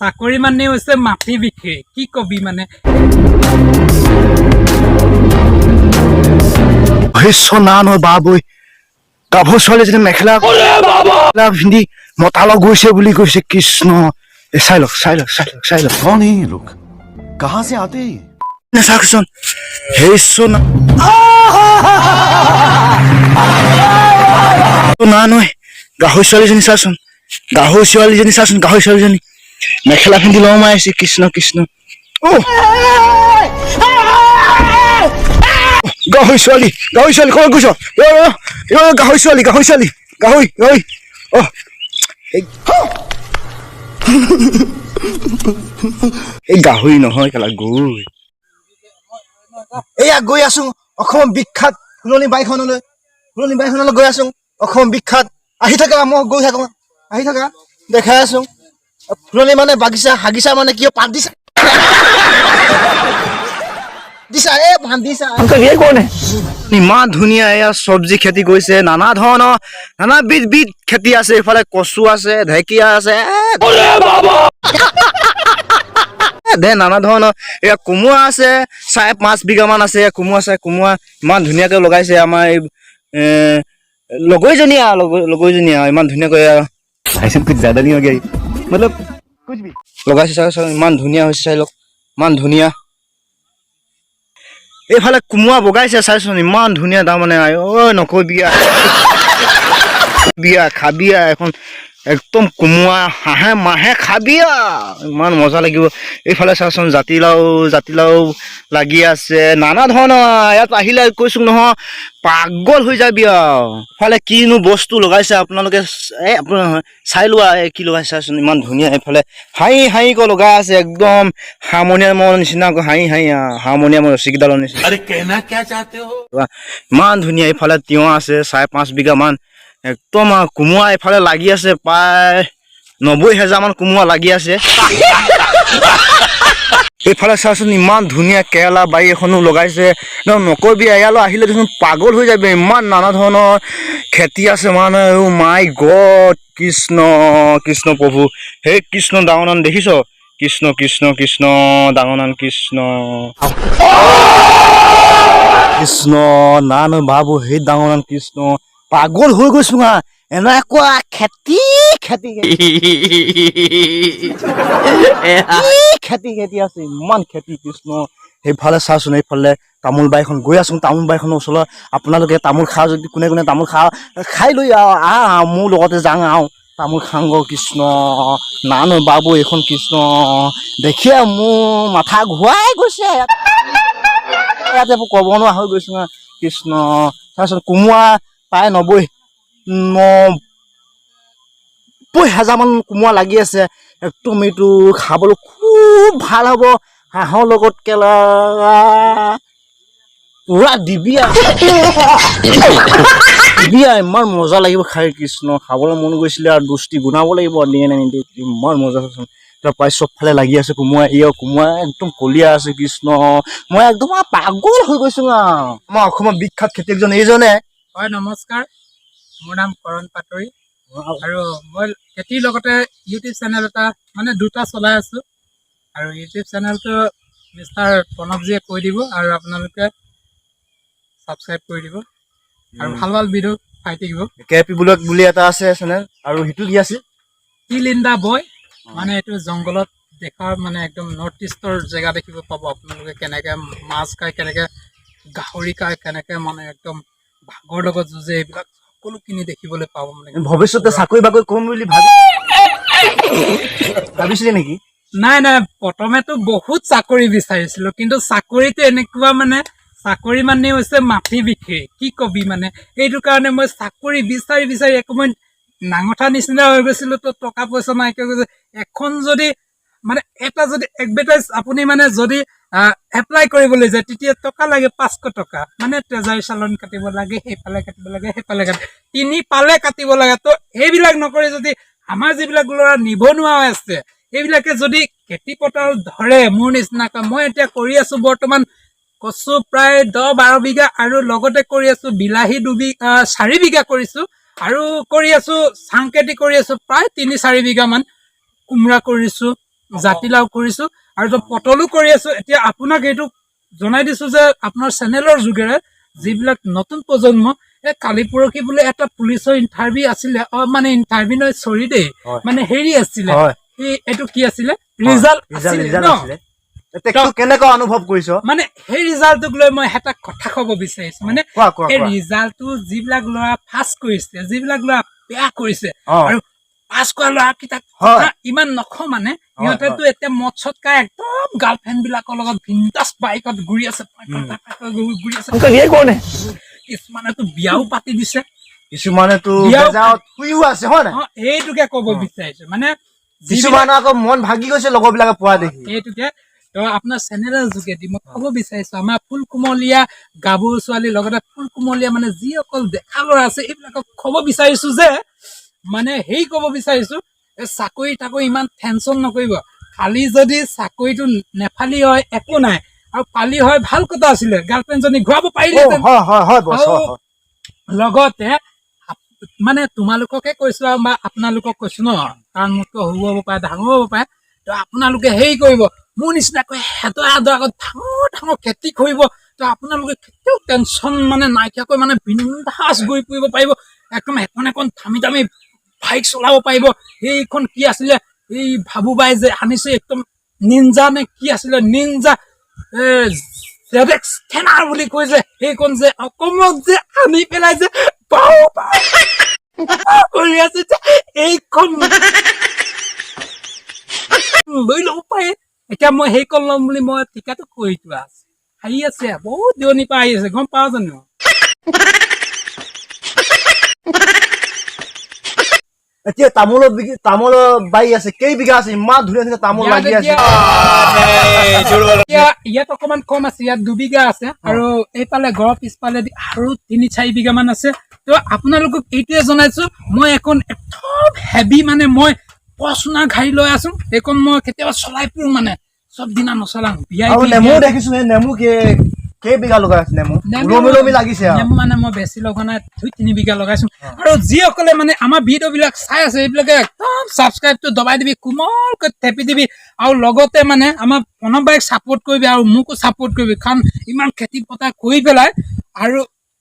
চাকৰি মানে হৈছে মাটি বিক্ৰী, কি কবি মানে। ভৱিষ্য না নহয় বাবৈ, গাভৰু ছোৱালীজনী মেখেলা পিন্ধি মতাল গৈছে বুলি কৈছে। কৃষ্ণ, এই চাই লওক, চাই লওক, চাই লওক, চাই লওক। कौन है ये लोग, कहाँ से आते हैं ये? চাওকচোন, সেই না নহয়, গাহৰি ছোৱালীজনী চাচোন, গাহৰি ছোৱালীজনী চাচোন, গাহৰি ছোৱালীজনী মেখেলা পিন্ধি লওঁ মাৰিছে। কৃষ্ণ কৃষ্ণ, অ গাহৰি ছোৱালী, গাহৰি ছোৱালী, ক'ত গৈছ? গাহৰি ছোৱালী, গাহৰি ছোৱালী, গাহৰি, গাহৰি, অ এই গাহৰি নহয় কেলা, গৰু। এয়া গৈ আছো অসম বিখ্যাত ফুলনি বাৰীখনলৈ, ফুলনি বাৰীখনলৈ গৈ আছো, অসম বিখ্যাত। আহি থাকা, মই গৈ থাকো, আহি থাকা, দেখাই আছো। ফুলনি মানে বাগিচা, হাগিচা মানে কিয় পাত দিছা দিছা, এ বান্ধিছা। ইমান ধুনীয়া এয়া চব্জি খেতি কৰিছে, নানা ধৰণৰ নানা বিধ বিধ খেতি আছে। এইফালে কচু আছে, ঢেকীয়া আছে, দে নানা ধৰণৰ। এয়া কোমোৰা আছে, 5.5 বিঘামান আছে। এয়া কোমোৰা আছে, কোমোৰা ইমান ধুনীয়াকৈ লগাইছে আমাৰ এই লগৰীজনী আৰু লগৰীজনী আৰু ইমান ধুনীয়াকৈ भाई साहब कुछ ज्यादा नहीं हो गया ये? मतलब कुछ भी লগাইছে। চাই চাওক, ইমান ধুনীয়া হৈছে, চাই লওক, ইমান ধুনীয়া। এইফালে কোমোৰা বগাইছে, চাইচোন, ইমান ধুনীয়া। তাৰমানে ঐ নকবি আৰু, বিয়া খাবি আৰু এখন একদম কোমোৰা হাঁহে মাহে খাবি আৰু, ইমান মজা লাগিব। এইফালে চাচোন, জাতিলাও, জাতিলাও লাগি আছে, নানা ধৰণৰ। ইয়াত আহিলে কৈছো নহয়, পাগল হৈ যাবি আৰু। এইফালে কিনো বস্তু লগাইছে আপোনালোকে, এই আপোনাৰ চাই লোৱা, এই কি লগাইছে চাচোন, ইমান ধুনীয়া। এইফালে হাঁহি হাঁহিকৈ লগাই আছে, একদম হাৰমনিয়ামৰ নিচিনাকৈ হাঁহি হাঁহি, হাৰমনিয়ামৰ ৰছীকেইডালৰ নিচিনা। अरे कहना क्या चाहते हो? ইমান ধুনীয়া। এইফালে তিয়ঁহ আছে 5.5 বিঘামান, একদম আৰু কোমোৰা এইফালে লাগি আছে, প্ৰায় 90 হেজাৰমান কোমোৰা লাগি আছে। এইফালে চাচোন, ইমান ধুনীয়া কেৰেলা বাৰী এখনো লগাইছে। নকবি, ইয়ালৈ আহিলে দেখোন পাগল হৈ যাবি, ইমান নানা ধৰণৰ খেতি আছে মানে। মাই গড, কৃষ্ণ কৃষ্ণ প্ৰভু, হে কৃষ্ণ ডাঙৰ নাম দেখিছ? কৃষ্ণ কৃষ্ণ কৃষ্ণ ডাঙৰ নাম, কৃষ্ণ কৃষ্ণ না নহয় বাবু, সেই ডাঙৰ নাম কৃষ্ণ, পাগল হৈ গৈছো হা। এনেকুৱা খেতি খেতি খেতি খেতি আছে, ইমান খেতি কৃষ্ণ। সেইফালে চাচোন, এইফালে তামোল বাৰীখন গৈ আছো, তামোল বাৰীখনৰ ওচৰত আপোনালোকে তামোল খাওঁ যদি, কোনে কোনে তামোল খা খাই লৈ আহ, মোৰ লগতে যাওঁ আও তামোল খাংগ। কৃষ্ণ না নহয় বাবু, এইখন কৃষ্ণ দেখিয়ে মোৰ মাথা ঘূৰাই গৈছে, ইয়াতে ক'ব নোৱাৰা হৈ গৈছো। কৃষ্ণ, চাচোন, কোমোৰা প্ৰায় 90 হাজাৰমান কোমোৰা লাগি আছে। একদম এইটো খাবলৈ খুব ভাল হ'ব, হাঁহৰ লগত কেলা পুৰা দিবি আৰু দিবি আৰু, ইমান মজা লাগিব খাই। কৃষ্ণ, খাবলৈ মন গৈছিলে আৰু দুষ্টি বনাব লাগিব, দিয়ে নে নিদিয়ে। ইমান মজা চাচোন, প্ৰায় চবফালে লাগি আছে কোমোৰা। এয়া কোমোৰা একদম কলীয়া আছে। কৃষ্ণ, মই একদম পাগল হৈ গৈছো। আমাৰ অসমৰ বিখ্যাত খেতিয়কজন এইজনে। হয়, নমস্কাৰ, মোৰ নাম কৰণ পাটৰি আৰু মই খেতিৰ লগতে ইউটিউব চেনেল এটা মানে দুটা চলাই আছোঁ আৰু ইউটিউব চেনেলটো মিষ্টাৰ প্ৰণৱজীয়ে কৈ দিব আৰু আপোনালোকে ছাবস্ক্ৰাইব কৰি দিব আৰু ভাল ভাল ভিডিঅ' পাই থাকিব। কে পি ব্লগ বুলি এটা আছে চেনেল, আৰু সেইটো কি আছিল? কিল ইন the boy, মানে এইটো জংঘলত দেখাৰ, মানে একদম নৰ্থ ইষ্টৰ জেগা দেখিব পাব আপোনালোকে, কেনেকৈ মাছ খায়, কেনেকৈ গাহৰি খায়, কেনেকৈ মানে একদম বাঘৰ লগত যুঁজে, এইবিলাক সকলোখিনি দেখিবলৈ পাব মানে। ভৱিষ্যতে চাকৰি বাকৰি কৰিম বুলি ভাবিছিলে নেকি? নাই নাই, প্ৰথমেতো বহুত চাকৰি বিচাৰিছিলো, কিন্তু চাকৰিটো এনেকুৱা মানে চাকৰি মানে হৈছে মাটি বিক্ৰী, কি কবি মানে। সেইটো কাৰণে মই চাকৰি বিচাৰি বিচাৰি একমান নাঙঠা নিচিনা হৈ গৈছিলো। তো টকা পইচা নাইকিয়া হৈ গৈছে। এখন যদি মানে এটা যদি এডভাৰটাইজ আপুনি মানে যদি এপ্লাই কৰিবলৈ যায়, তেতিয়া টকা লাগে 500 টকা, মানে ট্ৰেজাৰী চালান কাটিব লাগে, সেইফালে কাটিব লাগে, সেইফালে কাটিব, তিনি পালে কাটিব লাগে। তো সেইবিলাক নকৰি যদি আমাৰ যিবিলাক ল'ৰা নিবনুৱা হৈ আছে, সেইবিলাকে যদি খেতি পথাৰ ধৰে মোৰ নিচিনাকৈ, মই এতিয়া কৰি আছো বৰ্তমান কচু প্ৰায় 10-12 বিঘা আৰু লগতে কৰি আছো বিলাহী 4 বিঘা কৰিছো আৰু কৰি আছো চাং খেতি কৰি আছো প্ৰায় 3-4 বিঘামান, কোমোৰা কৰিছো। জাতিলাও কৰিছো আৰু তো পটলো কৰি আছো। এতিয়া আপোনাক এইটো জনাই দিছো যে আপোনাৰ চেনেলৰ যোগেৰে যিবিলাক নতুন প্ৰজন্ম, এই কালি পৰহি বোলে এটা পুলিচৰ ইণ্টাৰভিউ আছিলে, অ মানে ইণ্টাৰভিউ নহয়, চৰি দেই, মানে হেৰি আছিলে, এই এইটো কি আছিলে, ৰিজাল্ট আছিলে ৰিজাল্ট ন? আছিলে। এতিয়া কেনেকুৱা অনুভৱ কৰিছ? মানে সেই ৰিজাল্টটোক লৈ মই এটা কথা ক'ব বিচাৰিছো মানে, কোৱা কোৱা এই কোৱা। ৰিজাল্টটো যিবিলাক ল'ৰা পাছ কৰিছে, যিবিলাক ল'ৰা বেয়া কৰিছে, আৰু পাছ কৰা ল'ৰাকেইটাক কথা ইমান নকওঁ, মানে সিহঁতেতো এতিয়া মদ চদ খাই একদম গাৰ্লফ্ৰেণ্ড বিলাকৰ লগত বিন্দাছ বাইকত ঘূৰি আছে, পাই পাই পাই পাই ঘূৰি আছে। কিছুমানেতো বিয়াও পাতি দিছে। কিছুমানেতো বেজাৰত শুইও আছে, হয় নাই? অ, এইটোকে ক'ব বিচাৰিছো মানে যিবিলাক কিছুমানৰ আকৌ মন ভাগি গৈছে লগৰ বিলাকে পোৱা দেখি। এইটোকে তো আপোনাৰ চেনেলৰ যোগেদি মই ক'ব বিচাৰিছো, আমাৰ ফুল কুমলীয়া গাভৰু ছোৱালীৰ লগতে ফুল কুমলীয়া মানে যিসকল ডেকা ল'ৰা আছে, এইবিলাকক ক'ব বিচাৰিছো যে মানে হেৰি ক'ব বিচাৰিছো, এই চাকৰি তাকৰি ইমান টেনচন নকৰিব। খালি যদি চাকৰিটো নেফালি হয় একো নাই, আৰু পালি হয় ভাল কথা আছিলে, গাৰ্লফ্ৰেণ্ডজনী ঘূৰাব পাৰিলেহেঁতেন। হয় হয় হয় বছ, আৰু হয়, হয়। লগতে মানে তোমালোককে কৈছো আৰু বা আপোনালোকক কৈছো ন, কাৰণ মোতকৈ সৰু হ'ব পাৰে, ডাঙৰ হ'ব পাৰে, তো আপোনালোকে হেৰি কৰিব, মোৰ নিচিনাকৈ এডৰা এডৰা আগত ডাঙৰ ডাঙৰ খেতি কৰিব, তো আপোনালোকে কেতিয়াও টেনচন মানে নাইকিয়াকৈ মানে বিন্দাছ ঘূৰি ফুৰিব পাৰিব, একদম এখন এখন দামী দামী বাইক চলাব পাৰিব। সেইখন কি আছিলে, এই ভাবু বাই যে আনিছে, একদম নিঞ্জা নে কি আছিলে, নিঞ্জা জেডেক্স টেনাৰ বুলি কৈ যে সেইখন যে অসমত যে আনি পেলাই যে পাও পাও পাও কৰি আছে যে, এইখন লৈ ল'ব পাৰে। এতিয়া মই সেইখন ল'ম বুলি মই ঠিকাটো কৰি থোৱা আছে, আহি আছে, বহুত দূৰণিৰ পৰা আহি আছে, গম পাওঁ জানো? এতিয়া তামোলৰ তামোলৰ বাৰী আছে, কেই বিঘা আছে? ইমান ধুনীয়া ধুনীয়া তামোল ইয়াত লাগি আছে। এতিয়া ইয়াত অকমান কম আছে, ইয়াত 2 বিঘা আছে, আৰু এইফালে ঘৰৰ পিছফালে দি আৰু 3-4 বিঘা মান আছে। তো আপোনালোকক এইটোৱে জনাইছো, মই এখন একদম হেভি মানে মই ফৰ্চুনাৰ গাড়ী লৈ আছো, সেইখন মই কেতিয়াবা চলাই ফুৰো, মানে চব দিনা নচলাওঁ। বিয়া আৰু নেমু দেখিছো, সেই নেমু কেই বিঘা লগাই আছে নেমু? ওলমি ওলমি লাগিছে আৰু। নেমু মানে মই বেছি লগোৱা নাই, 2-3 বিঘা লগাইছো। আৰু যিসকলে মানে আমাৰ ভিডিঅ' বিলাক চাই আছে, এইবিলাকে একদম ছাবস্ক্ৰাইবটো দবাই দিবি, কোমলকৈ থেপি দিবি, আৰু লগতে মানে আমাৰ প্ৰণৱ বাইক ছাপোৰ্ট কৰিবি আৰু মোকো ছাপোৰ্ট কৰিবি, কাৰণ ইমান খেতি পথাৰ কৰি পেলাই আৰু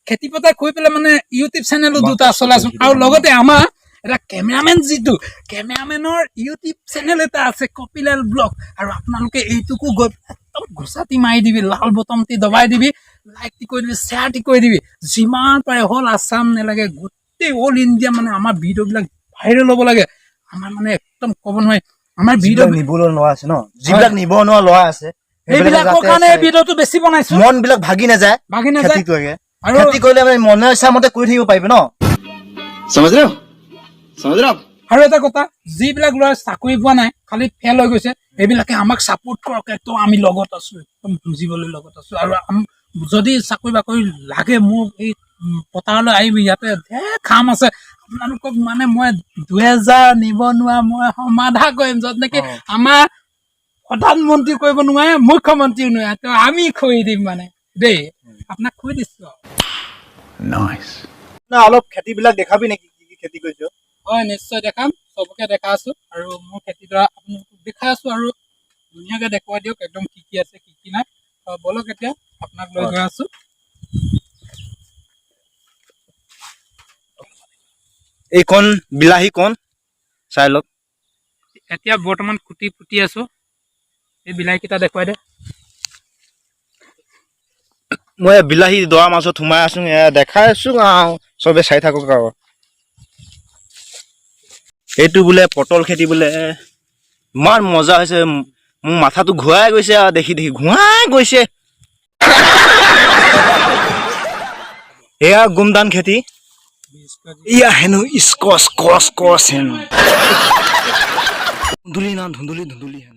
খেতি পথাৰ কৰি পেলাই মানে ইউটিউব চেনেলো দুটা চলাইছো, আৰু লগতে আমাৰ এটা কেমেৰামেন, যিটো কেমেৰামেনৰ ইউটিউব চেনেল এটা আছে, কপিলাল ব্লগ, আৰু আপোনালোকে এইটোকো গৈ একদম ঘোচাটি মাৰি দিবি, লাল বটমটি দবাই দিবি, লাইকটি কৰি দিবি, শ্বেয়াৰটি কৰি দিবি, যিমান পাৰে অল আছাম নেলাগে, গোটেই অল ইণ্ডিয়া মানে আমাৰ ভিডিঅ'বিলাক ভাইৰেল হ'ব লাগে। আমাৰ মানে একদম ক'ব নোৱাৰি আমাৰ ভিডিঅ' যিবিলাক নিবনুৱা ল'ৰা আছে ন, যিবিলাক নিবনুৱা ল'ৰা আছে, সেইবিলাকে সেইবিলাকৰ যাতে কাৰণে এই ভিডিঅ'টো বেছি বনাইছো। মন বিলাক ভাগি নাযায়। ভাগি নাযায়। খেতি কৰে। আৰু খেতি কৰিলে মানে মনৰ ইচ্ছা মতে কৰি থাকিব পাৰিব ন। समझ रहे हो, समझ रहे हो आप? আৰু এটা কথা, যিবিলাক ল'ৰা চাকৰি পোৱা নাই, খালি ফেইল হৈ গৈছে, সেইবিলাকে আমাক ছাপোৰ্ট কৰক, একদম আমি লগত আছো, একদম যুঁজিবলৈ লগত আছো। আৰু যদি চাকৰি বাকৰি লাগে, মোৰ এই পথাৰলৈ আহিবি, ইয়াতে ঢেৰ কাম আছে। আপোনালোকক মানে মই 2000 নিবনুৱা মই সমাধা কৰিম, য'ত নেকি আমাৰ প্ৰধানমন্ত্ৰী কৰিব নোৱাৰে, মুখ্যমন্ত্ৰীও নোৱাৰে, তো আমি কৰি দিম মানে দেই, আপোনাক কৈ দিছো আৰু। না, অলপ খেতি বিলাক দেখাবি নেকি, কি কি খেতি কৰিছ? হয়, নিশ্চয় দেখাম, চবকে দেখাই আছো, আৰু মোৰ খেতিডৰা আপোনালোকক দেখাই আছো, আৰু ধুনীয়াকে দেখুৱাই দিয়ক একদম কি কি আছে, কি কি নাই। ব'লক, এতিয়া আপোনাক লৈ গৈ আছো। এইখন বিলাহী কণ চাই লওক। এতিয়া বৰ্তমান কুটি পুতি আছো। এই বিলাহীকেইটা দেখুৱাই দে। মই বিলাহী দৰাৰ মাজত সোমাই আছো, এয়া দেখাই আছো আৰু চবে চাই থাকক। আৰু এইটো বোলে পটল খেতি বোলে, ইমান মজা হৈছে, মোৰ মাথাটো ঘূৰাই গৈছে আৰু দেখি দেখি ঘূৰাই গৈছে। এয়া গোমধান খেতি। ইয়া হেনো স্কচ কচ কচ হেনো ধুন্দুলি না, ধুন্দুলি ধুন্দুলি হেনো।